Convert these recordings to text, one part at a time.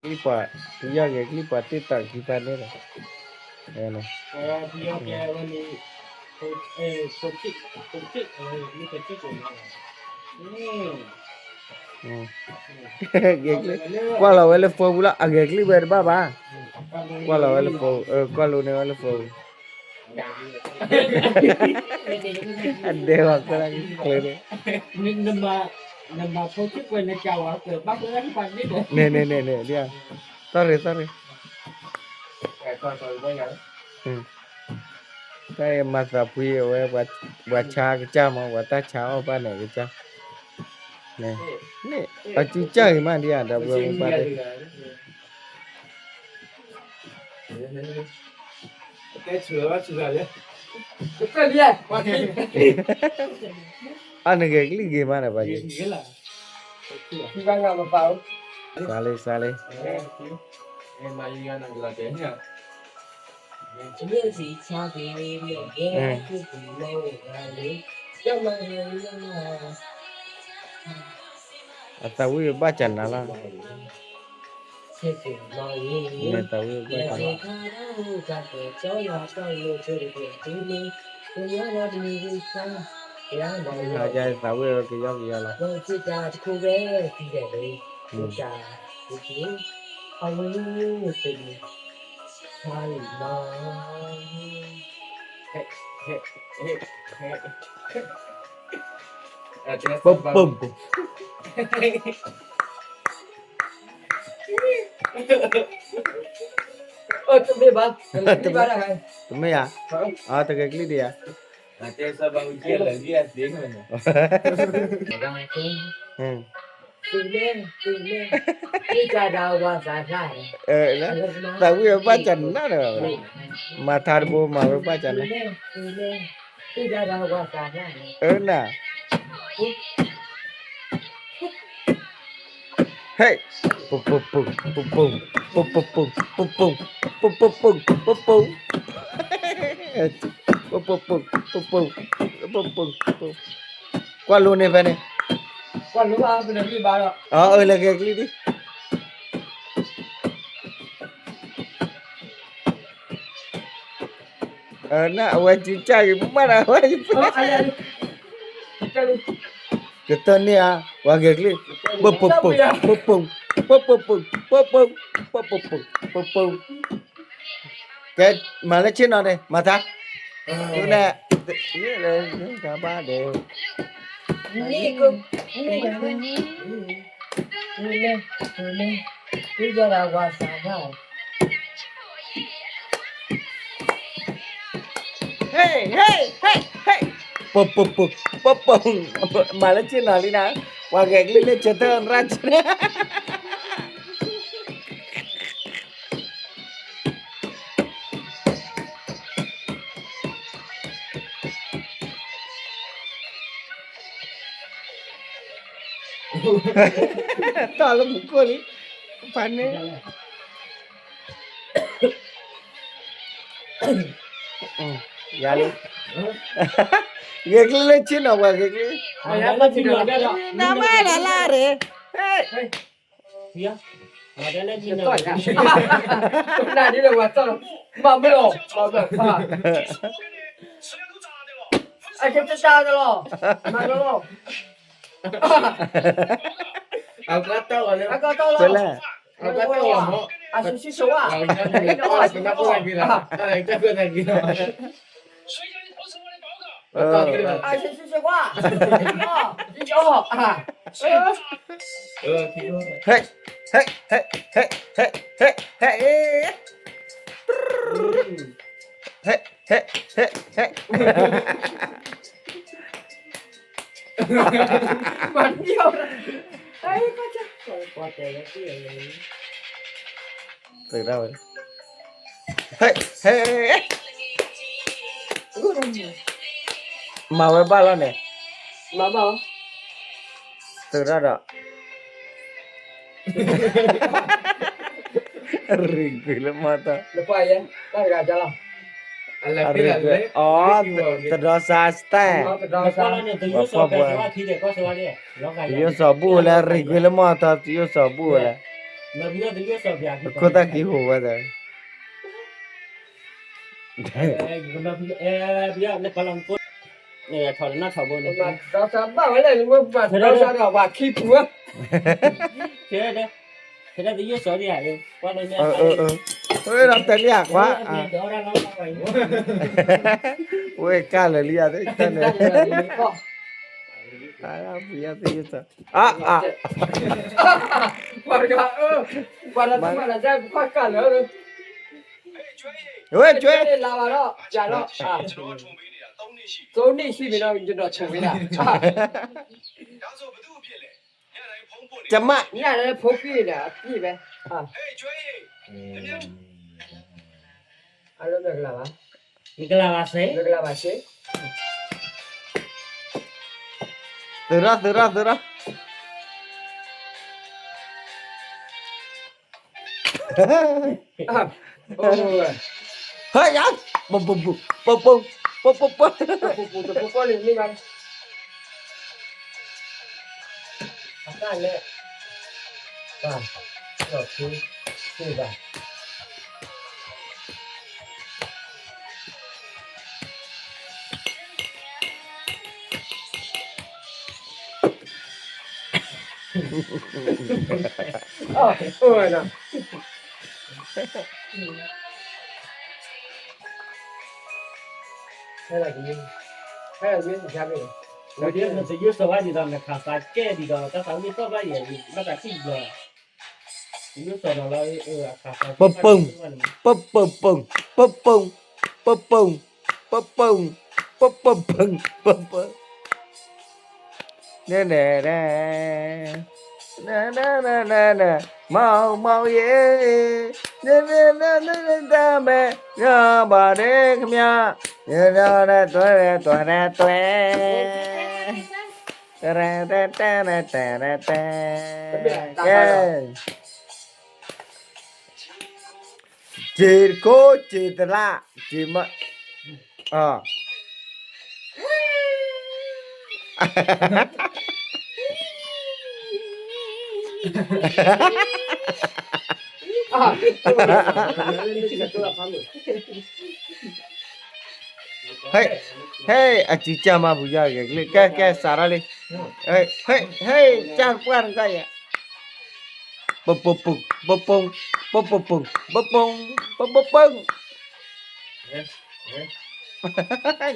ပှၤ ပယီၤဂဲၤကလံၣ်ပှၤတ့ၢ်တၢ်ခံဖးန့ၣ်လီၤ. ဂဲၤကလံၣ် ကွၢ်လီၤဝဲလၢ phone ပူၤလီၤ အဂဲၤကလံၣ်ဝဲတဘၣ်ဘၣ်. ကွၢ်လီၤဝဲလၢ phone အ ကွၢ်လိန့ၢ်ဝဲလၢ phone ပူၤ အဒဲဝဲကလၢ်ကျဲန့ၣ် န့ၣ်န့ၣ်န့ၣ်န့ၣ် ဒ် sorry sorry တၢ်အံၤမၤသးဖှံအဝဲ ပှၤဆါကစၢ်မး ပှၤတၢ်ဆါအီၣ်ဘၣ်န့ၣ်ကစၢ် န့ၣ် အစုကၢ်ဂ့ၤမးဒ်ဧါ ဒီပုၢ်ဝဲၢ်မိၢ်ပၢ်သ့ၣ် အနဂဲၤကလံၣ်ဂ့ၤမးန့ၣ်ပှၤက့ၤ စါလံ စါလံ အသးဝံၣ်ဘၣ်ကနၤလီၤ သးဝံၣ်ဘၣ်ကနၤ သးဝံၣ်ကယီကယီလီၤ ပပူၤ တမ့ၢ်ဧါ အတဂဲၤကလံၣ်ဒံးဧါ သးဝံၣ်ဝဲဘၣ်ကနၤန့ၣ် မၤထါတဘိမၤဝဲဘၣ်ကနၤ အၢနၤ ဟဲ ပပူၤ ပပူၤ ပပူၤ ပပူၤ ပပူၤ ပပူၤ ပပူၤ ပပူၤ ပပူၤ ပပူၤ ကွၢ်လိန့ၢ်ဖဲန့ၣ် အၢ လၢဂဲၤကလံၣ်ဒံး အၢ နအဝဲကစၢ်ဂ့ၤမးဒီး အဝဲ ကတၢၢ်န့ၢ်ဧါ ပှၤဂဲၤကလံၣ် ပပူၤ ပပူၤ ပပူၤ ပပူၤ ပပူၤ ပပူၤ ကဲ မၤလၢဆ့ၣ်နီၤန့ၣ် မၤသး န့ၣ် တၢ်ဘၣ်ဒဲး ဟဲ ဟဲ ဟဲ ဟဲ ပပူၤ ပပူၤ မၤလၢဆ့ၣ်နီၤလံနၤ ပှၤဂဲၤကလံၣ်လၢဆၢထၢၣ်ရၣ်ဆၢ တီၢ်လၢမူခိၣ်လံ ဖးန့ၣ် ယၤလံ ဂဲၤကလံၣ်လၢဆ့ၣ်နီၤပှၤဂဲၤကလံၣ် နမၤလၢ်လၢ်ရ့ ဟဲ နဒ်လဲၣ်ဝဲ မၤမ့ၢ်လီၤ အကစၢ်တလီၤ မၤလီၤ အကတီၢ်ဝဲလၢ အကတီၢ်လီၤ ဖဲလဲၣ် အကတီၢ်ဝဲ အဆူၣ်ဆူၣ်ဆဝါ အကတီၢ်ဝဲ အဆူၣ်ဆူၣ်ဆဝါ ဟဲ ဟဲ ဟဲ ဟဲ ဟဲ ဟဲ ဟဲ ဟဲ ဟဲ ဟဲ မၤဒ်အံၤ သုးဒၣ်ဝဲ ဟဲ ဟဲ မၤဝဲဘၣ်လီၤန့ၣ် မၤဘၣ် သုးဒၣ်ဒီး ရံၣ်ကွံာ်လၢမီၢ်တီၢ် အရံၣ်ကွံာ် အီ တဒီစါစတဲၣ် ပှၤဖှီၣ်ပှၤ တယိၣ်စီၤဘူၣ်လဲၣ် ရံၣ်ကွံာ်လၢမီၢ်တီၢ် တယိၣ်စီၤဘူၣ်လဲၣ် ခိၣ်သၣ်ကံဟူးဝဲသၢ ဒီးတၢ်ဘၣ်ဝဲလဲၣ် နမ့ၢ်ပာ်ဒီးစးဒီးပှၤခံပူၤဧၢ, ဒီးတလံၣ်အခွါ, ဝဲကၢ်လၢာ်လံဧါ, တၢ်န့ၣ်, ပယီၤသ့ၣ်ယိၣ်စီၤ, အါ, ပှၤတဂၤ, ပှၤတဂၤ, ဝဲကွဲ, လါဘၣ်ဒီး, ယၤဒီး, သုံးနှစ်ရှိပြီနော် ကျွန်တော်ချုပ်ပေးတာ, ကျမ, ညနေဖုန်းပြည့်နေတာ အပြည့်ပဲ, အားလုံးမင်္ဂလာပါ, မင်္ဂလာပါရှင်, မင်္ဂလာပါရှင်, သုရၣ် သုရၣ် သုရၣ် ဟဲယၤ, ပပူၤပူၤ, ပပူၤပူၤ, ပပူၤပူၤ, ပပူၤပူၤ, ပပူၤပူၤ, အတၢ်လဲၣ်, ဘၣ်, ဒီးဖု, သ့ဘၣ်. ဝဲဒၣ်နတယိၣ်စီၤဝဲဒ်သိးနခးသးကဲဒ်သိး တၢ်သးဝံၣ်သီၣ်ဘၣ်ယဲၢ် ဘၣ်သးစံၣ်ဘျီ, တယိၣ်စီၤနီၤလၢ, ပပူၤ, ပပူၤပူၤ, ပပူၤပူၤ, ပပူၤ, ပပူၤ, ပပူၤပူၤ, ပပူၤ, နဲနဲနဲ, နဲနဲနဲနဲနဲ, မီၢ်မီၢ်ယ့, နဲနဲနဲနဲနဲ, တၢ်မဲာ်ညါဘၣ်ဒဲခမၠၣ်, နဲနဲနဲ, တွဲတွဲတွဲတွဲ, တဲတဲတဲတဲတဲတဲ, ကဲ, စ့တကိး စ့တလး, စ့မ, အ, ဟဲ, ဟဲ, အစံးကၢ်မး ပူၤယီၤဂဲၤကလံၣ်, ကဲ ကဲ စးထီၣ်လံ, ဟဲ, ဟဲ, ကၢ်ပှၢ်တကၢ်ယဲၢ်, ပပူၤ, ပပူၤ, ပပူၤ, ပပူၤ, ပပူၤ, ပပူၤ,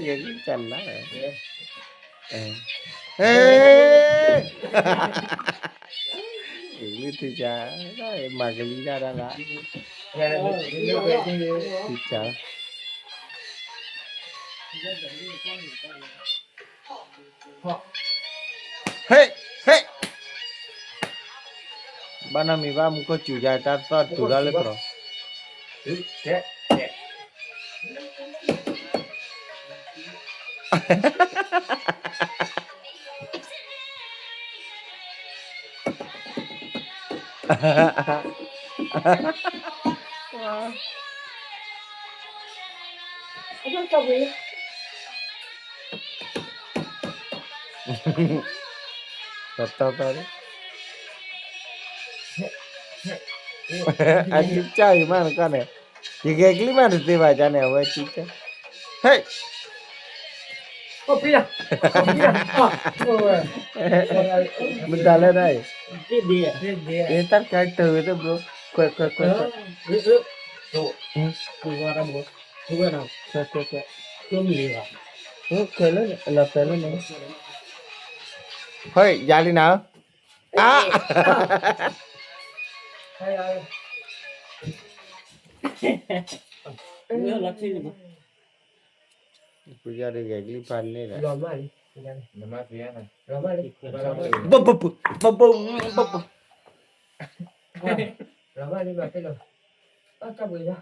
ယကနၣ်, ဟဲ, ဂ့ၤကလံၣ်ထံကၢ်, မၤကလံၣ်တၢ်ဒၣ်လၢ, ထံကၢ် ဟဲ, ဟဲ, ဘၣ်နီၢ်မံၤဘၣ်မူခိၣ်စူၤယါတၢ်သီၣ်တူၤထီၣ်လၢသရိာ်, တၢ်တၢ်တၢ်, အစံးကၢ်အံၤမးနကၢ်န့ၣ်, ယဂဲၤကလံၣ်မးတသ့ဘၣ်ကၢ်န့ၣ် အဝဲစံးကၢ်, ဟဲ, မတၤလဲၣ်ဒၣ်အံၤ, တၢ်တခါတၢ်ဝဲတဘျီ, ခွဲး ခွဲး ခွဲး ခွဲး, ခွဲး ခွဲး, ခွဲးလၢနပၢၤလၢန့ၣ်, ခွဲး ယၤလံနၤ, အါ, ပယီၤတဂဲၤကလံၣ်ဖးန့ၣ်ဒီး, ဘဘဘဘဘ, လီၤမၢ်လံမၤသ့လီၤ, အတၢ်ပှ့ၤယါ,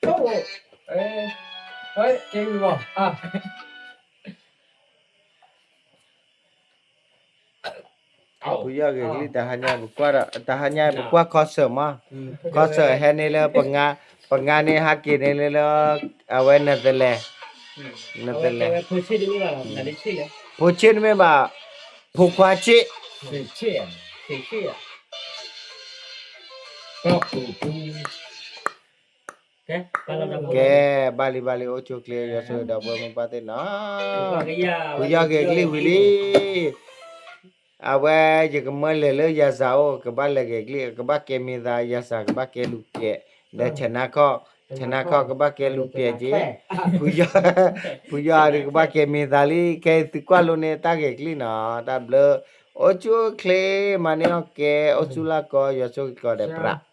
အ, ဟဲ, ကဲဝံၤဘၣ်, အ ပယီၤဂ့ၤကလံၣ် တဟါညါပကွၢ်ဒီး တဟါညါပကွၢ် concert မး, concert ဟဲန့ၣ်လၢ ပငါန့ၣ်ဟးက့ၤန့ၣ်လၢ အဝဲ Netherlands, Netherlands, ဖိဆ့ၣ်တမ့ၢ်ဘၣ်, ဖိခွါဆ့ၣ်, ဆ့ၣ်, ဆ့ၣ်, ကဲ ဘၣ်လံဘၣ်လံ အိၣ်ဆူၣ်အိၣ်ချ့ ယွၤဆိၣ်ဂ့ၤဒီးပှၤမိၢ်ပၢ်သ့ၣ်နီၤ, ဖုယီၢ်ဂဲၤကလံၣ်ဝံၤလံ, အဝဲယကမၢလဲၤလၢယၤစၢ်အိၣ် ကဘၣ်လဲၤဂဲၤကလံၣ် ကဘၣ်ကဲမ့ၢ်သး ယၤစၢ်ကဘၣ်ကဲလူၤကဲး, ဒီးဆနါခီၣ် ဆနါခီၣ်ကဘၣ်ကဲလူၤကဲးက့ၤ, ဖုယီၢ်ဒုးကဘၣ်ကဲမ့ၢ်သးလံ ခဲအံၤသုကွၢ်လိန့ၢ်တၢ်ဂဲၤကလံၣ်နီၤ တၢ်ဘျၢ, အိၣ်ဆူၣ်အိၣ်ချ့ မၤန့ၢ်အီၣ်ကဲ အိၣ်ဆူၣ်လၢကီ ယွၤဆိၣ်ဂ့ၤကီးဒီးပြး